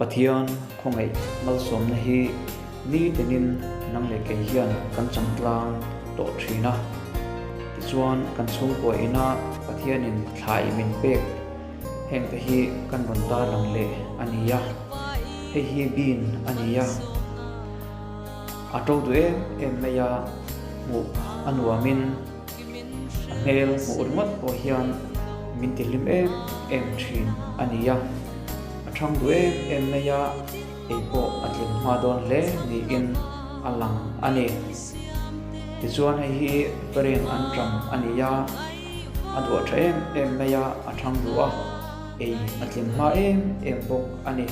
Pathian khawngaih malsawmna hi nitinin nang leh kei hian kan chang tlang tawh thin a. Tichuan kan chhungkua ina Pathianin thlai min pek hengte hi kan rawn tarlang leh a ni a. Hei hi bean a ni a. A to duh em em mai a, hmuh a nuamin A hmel hmuh ringawt pawh hian min ti hlim em em thin a ni a, a thang duh em em mai a, ei pawh a tling hma dawn hle niin a lang a ni. Tichuan hei hi Feren an ṭam a ni a, a duah ṭha em em mai a, a thang duh a, ei a tling hma em em bawk a ni.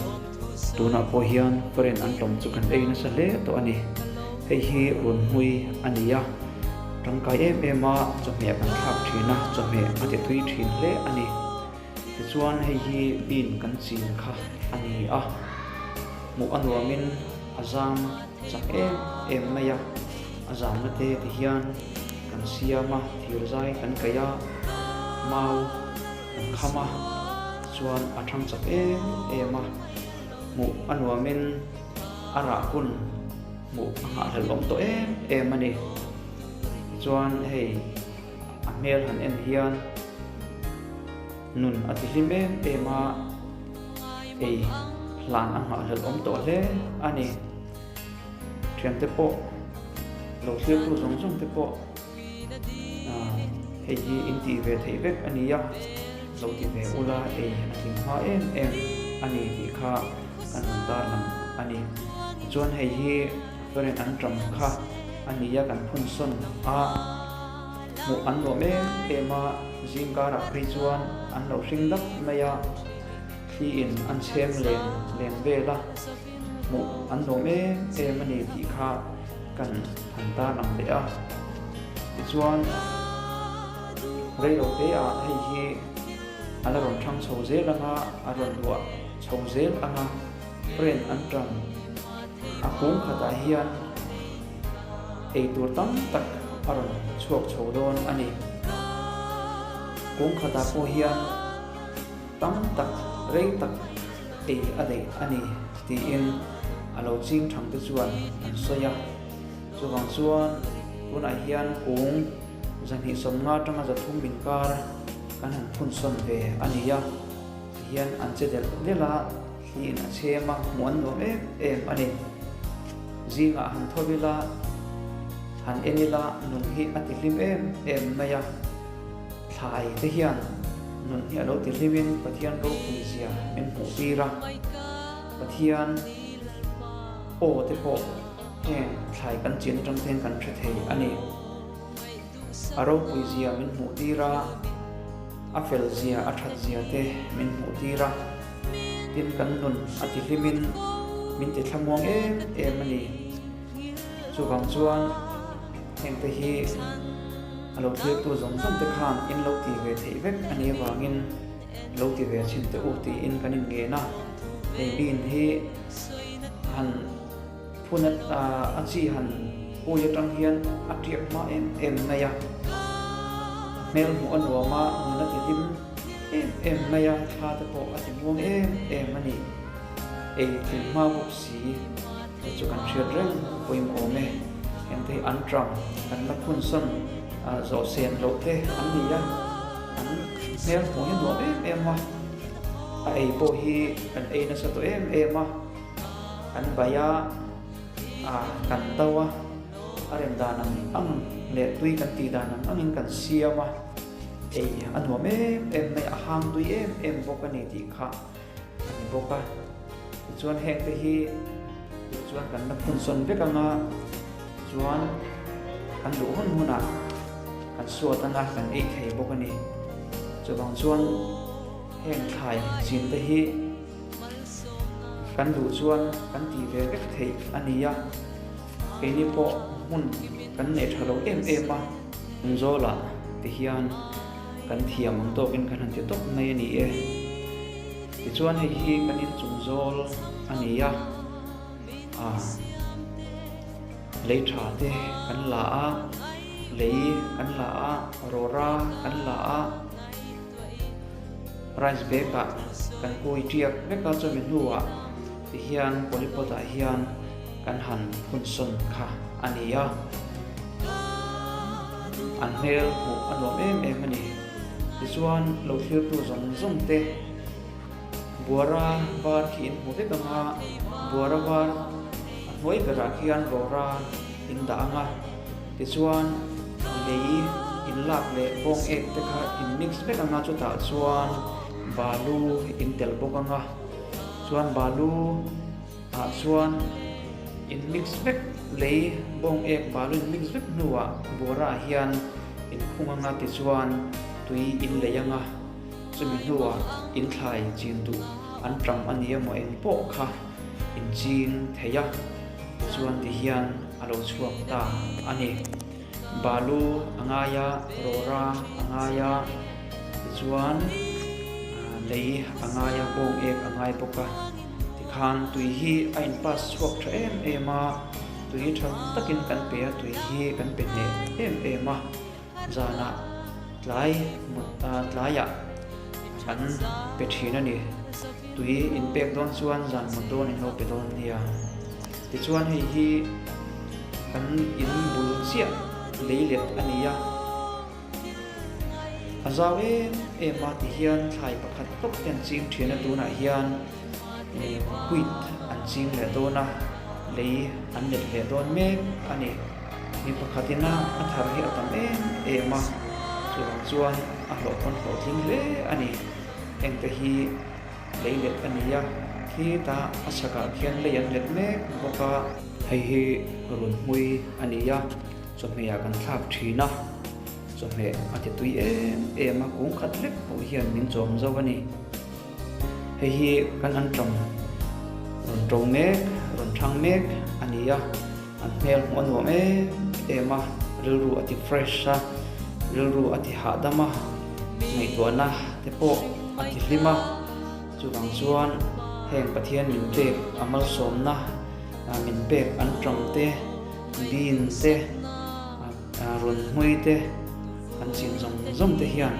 Tunah pawh hian Feren an ṭawm chu kan ei nasa hle tawh a ni. Hei hi runhmui a ni a. Tangkai em em a chawhmeh kan thlak thin a, chawhmeh a ti tui thin hle a ni. Tichuan hei hi bean kan chin kha a ni a, hmuh a nuamin a zam chak em em mai a, a zamna te ti hian kan siam a, thir zai kan kaih a, mau kan kham a, tichuan a thang chak em em a, hmuh a nuamin a rah hun. Hmuh a nghahhlelh awm tawh em em a ni. Tichuan hei a hmel han en hian nun a ti hlim em em a, ei hlan a nghahhlelh awm tawh hle a ni. Thiante pawh lo thlir tu zawng zawng te pawh hei hi in tih ve theih vek a ni a, lo ti ve ula ei a tling hma em em a ni tih kha kan rawn tarlang a ni. Tichuan hei hi Feren an ṭam kha a ni a kan phun sawn a, hmuh an nuam em em a, zing karah phei chuan an lo hring dap mai a, thli in an chhem len len vel a, hmuh an nuam em em a ni tih kha kan han tarlang leh a. Tichuan reilote ah hei hi a la rawn thang chho zel ang a, a rawn luah chho zel ang a. Friend an ṭang. A kung khatah hian ei tur tam tak a rawn chhuak chho dawn a ni. Kung khatah pawh hian tam tak rei tak ei a daih a ni tiin a lo ching thang te chuan an sawi a. Chuvang chuan tunah hian kung 250 atanga 300 inkar kan han phunsawn ve a ni a. Tihian an che delh delh a. Thliin a chhem a, hmuh an nuam em em a ni. Zingah han tho ila, han en ila nun hi a ti hlim em em mai a. Thlai te hian nun hi a lo ti hlimin Pathian ropui zia min hmuh tir a. Pathian aw te pawh heng thlai kan chin atang te hian kan hre thei a ni. A ropui zia min hmuh tir a, a fel zia, a that zia te min hmuh tir a. Tin kan nun a ti hlimin min ti thlamuang em em a ni. Chuvang chuan hengte hi a lo thlirtu zawng zawng te khan in lo ti ve theih vek a nih avangin lo ti ve chhin teh u tiin kan inngen a. Hei bean hi han Phun a chi han ui atang hian a tiak hma em em mai a, hmel hmuh a nuam a, nun a ti hlim em em mai a, thla te pawh a ti muang em em a ni. Ei tling hma bawk si te chu kan hriat reng pawimawh awm e. Hengte hi an tang kan la phun sawn zawh sen loh te an ni a, an hmel hmuh hi a nuam em em a, a ei pawh hi kan ei nasa tawh em em a. Kan bai a, ah kan to a, a rem dan ang ang leh tui kan tih dan ang angin kan siam a, ei a nuam em em mai, a hang tui em em bawk a ni tih kha a ni bawk a. Tichuan heng te hi chuan kan la phun sawn vek ang a, chuan kan duh hun hunah kan suat anga kan ei thei bawk a ni. Chuvang chuan heng thlai chin te hi. Kan duh chuan kan tih ve vek theih a ni a, keini pawh hmun kan neih tha lo em em a. Zawlah ti hian kan thiam ang tawkin kan han ti tawp mai a ni e. Tichuan hei hi kan inchung zawl a ni a, ah lei tha te kan la a, lei kan la a, rawra kan la a. Rice bag ah kan kui tiak vek a, chumi hnuah Tihian polypot ah hian kan han phun sawn kha a ni a. An hmel hmuh a nuam em em a ni. Tichuan lo thlirtu zawng zawng te buara var khi in hmu vek ang a, buara var a hnuai berah khian rawra in dah ang a. Tichuan lei in lak leh bawng ek te kha in mix vek ang a, chutah chuan balu in tel bawk ang a. Chuan balu ah chuan in mix vek lei bawng ek balu in mix vek hnuah buara ah hian in khung anga tichuan tui in lei anga chumi hnuah in thlai chin duh an tam a ni emaw eng pawh kha in ching thei a tichuan ti hian a lo chhuak ta a ni. Balu a ngai a, rawra a ngai a, tichuan lei a ngai a, bawng ek a ngai bawk a. Tikhan tui hi a in pass chhuak tha em em a, tui tha takin kan pe a, tui hi kan pe hneh em em a. Zanah tlai mut tlaiah kan pe thin a ni. Tui in pek dawn chuan zan mut dawn in lo pe dawn nia. Tichuan hei hi kan in bul chiah lei let a ni a, a zau em em a tihian thlai pakhat tawp te an ching thin a, tunah hian wheat an ching leh dawn a, lei an let leh dawn mek a ni. Mi pakhat ina a thar hi a tam em em a, chuvang chuan a hlawhpawn hlawhtling hle a ni. Hengte hi. Lei let a ni a, khita a chhakah khian lei an let mek bawk a. Hei hi runhmui a ni a, chawhmehah kan thlak thin a, chawhmeh a ti tui em em a, kung khat lek pawh hian min chawm zo a ni. Hei hi kan an tawng rawn to mek, rawn thang mek a ni a, an hmel hmuh a nuam em em a, rilru a ti fresh a, rilru a ti hahdam a, ngaihtuahna te pawh a ti hlim a, chuvang chuan heng Pathian min pek a malsawmna min pek an tawng te, bean te, rawn hmui te kan chin zawng zawng te hian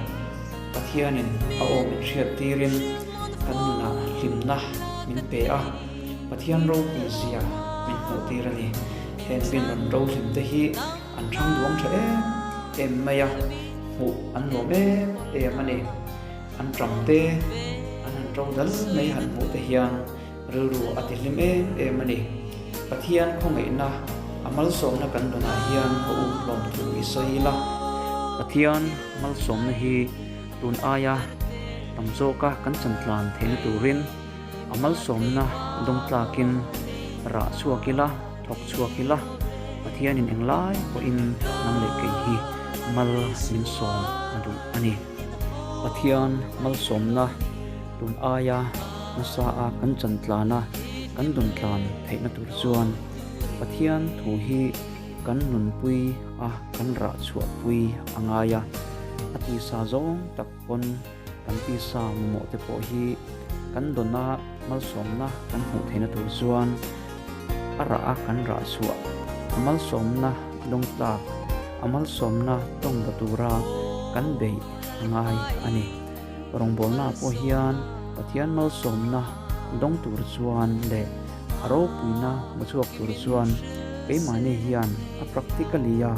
Pathianin a aw min hriat tirin kan nunah hlimna min pe a, Pathian ropui zia min hmuh tir a ni. Heng bean rawn ro hlim te hi An thang duang tha em em mai a, hmuh an nuam em em a ni. An ṭam te, an han ṭo dal mai han hmuh te hian rilru a ti hlim em em a ni. Pathian khawngaihna a malsawmna kan dawnah hian ka u hlawm thu i sawi ila. Pathian malsawmna hi tun aia tam zawka kan chantlan theihna turin a malsawmna dawng tlakin rah chhuak ila. Thawk chhuak ila, Pathianin englai pawhin nang leh kei hi mal min sawm a duh a ni. Pathian malsawmna tun aia nasa a kan chan tlan a, kan dun tlan theihna tur chuan Pathian thu hi kan nunpui a, kan rah chhuahpui a ngai a. A tisa zawng tak pawn kan tisa mamawh te pawh hi kan dawn a, malsawmna kan hmuh theihna tur chuan A rah a kan rah chhuah a malsawmna lawngtlak a malsawmna tawng ba tura kan beih a ngai a ni. Rawngbawlna pawh hian Pathian malsawmna dawng tur chuan leh a ropuina hmu chhuak tur chuan keimahni hian a practically a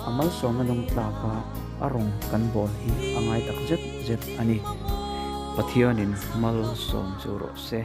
a malsawmna lawngtlak a a rawng kan bawl hi a ngai tak zet zet a ni. Pathianin malsawm chu rawh se.